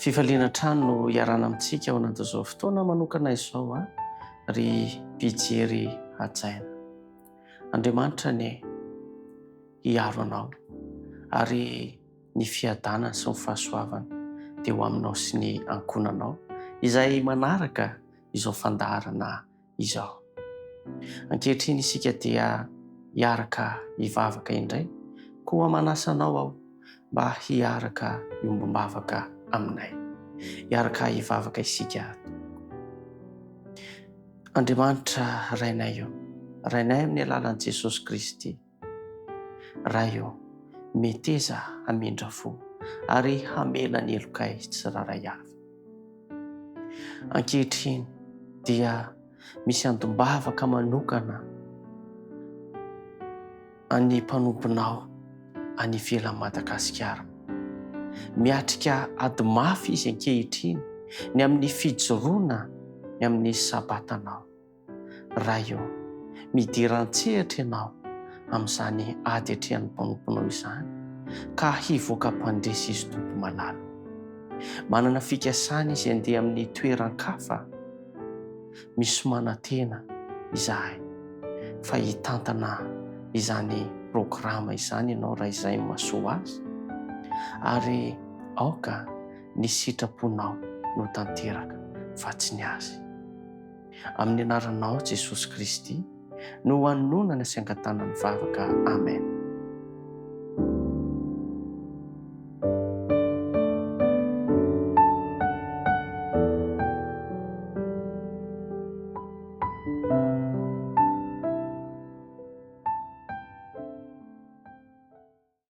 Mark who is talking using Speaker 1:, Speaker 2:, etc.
Speaker 1: Fifaliana hatrany no iarahana amintsika ao anatin'izao fotoana manokana izao a, ry mpijery hajaina. Andriamanitra anie hiaro anao ary ny fiadanany sy ny fahasoavany dia ho aminao sy ny ankohonanao izay manaraka izao fandaharana izao. Ankehitriny isika dia hiaraka hivavaka indray, koa manasa anao aho mba hiaraka hiombom-bavaka aminay. Hiaraka hivavaka isika tompoko. Andriamanitra Rainay ô, Rainay amin'ny alalan'i Jesosy Kristy, Ray ô, meteza hamindra fo ary hamela ny helokay tsirairay avy. Ankehitriny dia misy antom-bavaka manokana an'ny mpanomponao any ivelan'i Madagasikara. Miatrika ady mafy izy ankehitriny ny amin'ny fijoroana ny amin'ny Sabatanao. Ray ô, midira an-tsehatra Ianao amin'izany ady atrehan'ny mpanomponao izany, ka hivoaka mpandresy izy Tompo malala. Manana fikasana izy handeha amin'ny toeran-kafa, misy manantena izahay fa hitantana izany programa izany Ianao raha izay no mahasoa azy, ary aoka ny sitraponao no tanteraka fa tsy ny azy. Amin'ny anaranao Jesosy Kristy no anononana sy angatahana ny vavaka. Amen.